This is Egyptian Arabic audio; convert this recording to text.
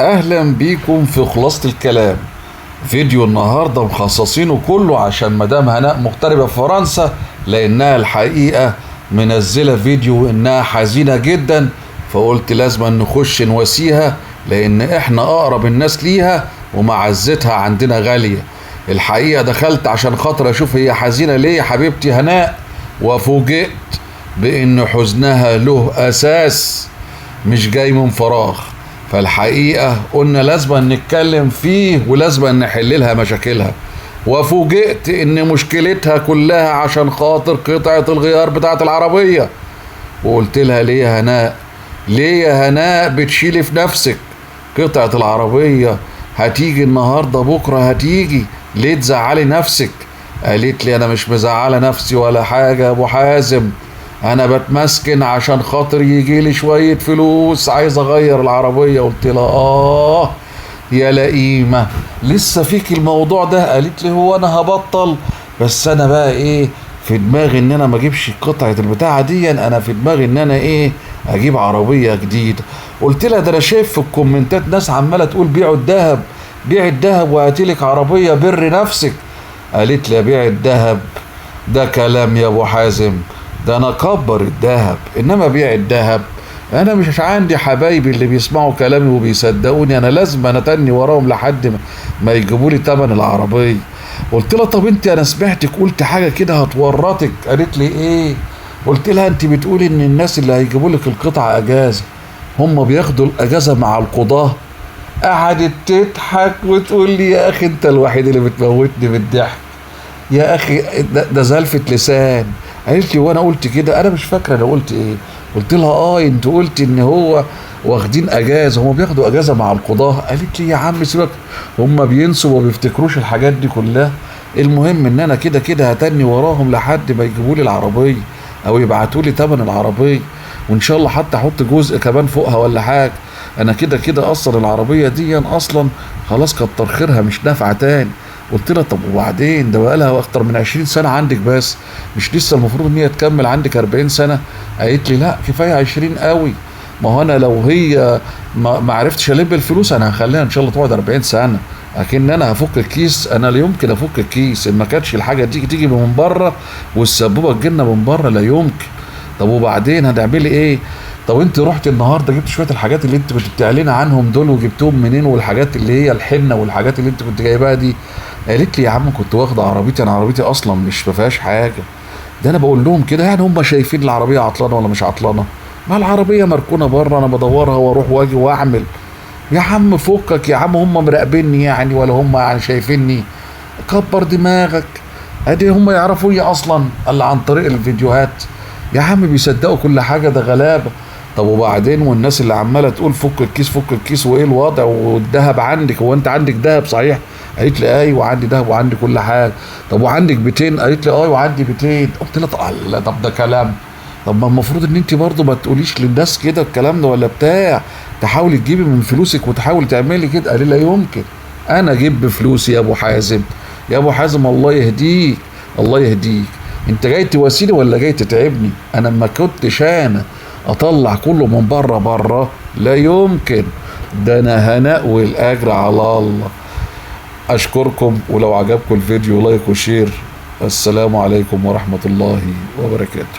اهلا بيكم في خلاصة الكلام. فيديو النهاردة مخصصينه كله عشان مدام هناء مغتربة في فرنسا، لانها الحقيقة منزلة فيديو انها حزينة جدا، فقلت لازم نخش نواسيها لان احنا اقرب الناس ليها ومعزتها عندنا غالية. الحقيقة دخلت عشان خاطر اشوف هي حزينة ليه يا حبيبتي هناء، وفوجئت بان حزنها له اساس مش جاي من فراغ. فالحقيقة قلنا لازم نتكلم فيه ولازم نحل لها مشاكلها، وفوجئت ان مشكلتها كلها عشان خاطر قطعة الغيار بتاعت العربية. وقلت لها ليه يا هناء، ليه يا هناء بتشيلي في نفسك؟ قطعة العربية هتيجي النهاردة بكرة هتيجي، ليه تزعلي نفسك؟ قالت لي انا مش مزعلة نفسي ولا حاجة يا ابو حازم، انا بتمسكن عشان خاطر يجي لي شوية فلوس، عايز اغير العربية. قلت لها اه يا لئيمة لسه فيك الموضوع ده؟ قالت لي هو انا هبطل، بس انا بقى ايه في دماغي ان انا ما اجيبش قطعة البتاعة دي، انا في دماغي ان انا ايه اجيب عربية جديدة. قلت لها ده انا شايف في الكومنتات ناس عمالة تقول بيعوا الذهب، بيع الذهب وهاتلك عربية، بر نفسك. قالت لي بيع الذهب ده كلام يا ابو حازم، ده انا اكبر الذهب، انما بيع الذهب انا مش عندي حبايبي اللي بيسمعوا كلامي وبيصدقوني، انا لازم انا تاني وراهم لحد ما يجيبوا لي تمن العربيه. قلت لها طب انت انا سمعتك قلت حاجه كده هتورطك. قالت لي ايه؟ قلت لها انت بتقولي ان الناس اللي هيجيبوا لك القطعه اجازه، هم بياخدوا الاجازه مع القضاه. قعدت تضحك وتقول لي يا اخي انت الوحيد اللي بتموتني بالضحك يا اخي، ده زلفة لسان. قالت لي وانا قلت كده؟ انا مش فاكره انا قلت ايه. قلت لها اه انت قلت ان هو واخدين اجازه، هم بياخدوا اجازه مع القضاه. قالت لي يا عم سيبك، هم بينسوا وما بيفتكروش الحاجات دي كلها، المهم ان انا كده كده هتني وراهم لحد ما يجيبوا لي العربيه او يبعتوا لي ثمن العربيه، وان شاء الله حتى احط جزء كمان فوقها ولا حاجه، انا كده كده اصلا العربيه دي اصلا خلاص كتر خيرها مش نافعه تاني. قلت لها طب وبعدين ده بقى لها اكتر من 20 سنه عندك، بس مش لسه المفروض ان هي تكمل عندك 40 سنه؟ قالت لي لا كفايه 20 قوي، ما هو انا لو هي ما عرفتش الم الفلوس انا هخليها ان شاء الله تقعد 40 سنه، لكن انا هفك الكيس، انا لا يمكن افك الكيس ان ما كانتش الحاجه دي تيجي من بره والسبوبه تجيلنا من بره، لا يمكن. طب وبعدين هتعملي ايه؟ طب انت رحت النهارده جبت شويه الحاجات اللي انت كنت بتعلن عنهم دول وجبتهم منين؟ والحاجات اللي هي الحنه والحاجات اللي انت كنت جايباها دي؟ قالت لي يا عم كنت واخده عربيتي، انا عربيتي اصلا مش ما فيهاش حاجه، ده انا بقول لهم كده يعني هم شايفين العربيه عطلانه ولا مش عطلانه؟ ما العربيه مركونه بره، انا بدورها واروح واجي واعمل. يا عم فكك يا عم، هم مراقبيني يعني ولا هم يعني شايفيني؟ كبر دماغك، ادي هم يعرفوني اصلا الا عن طريق الفيديوهات يا عم، بيصدقوا كل حاجه، ده غلابه. طب وبعدين والناس اللي عماله تقول فك الكيس فك الكيس وايه الوضع والذهب عندك، هو انت عندك ذهب صحيح؟ قالت لي ايوه عندي ذهب وعندي كل حاجه. طب وعندك بيتين؟ قالت لي ايوه وعندي بيتين. قلت لها طب ده كلام، طب ما المفروض ان انت برضه ما تقوليش للناس كده الكلام ده ولا بتاع، تحاولي تجيبي من فلوسك وتحاولي تعملي كده. قال لي لا يمكن، انا اجيب بفلوسي يا ابو حازم. يا ابو حازم الله يهديك الله يهديك، انت جاي تواسيني ولا جاي تتعبني؟ انا ما كنتش انا اطلع كله من بره بره، لا يمكن، ده انا هناء والاجر على الله. اشكركم، ولو عجبكم الفيديو like و share. السلام عليكم ورحمة الله وبركاته.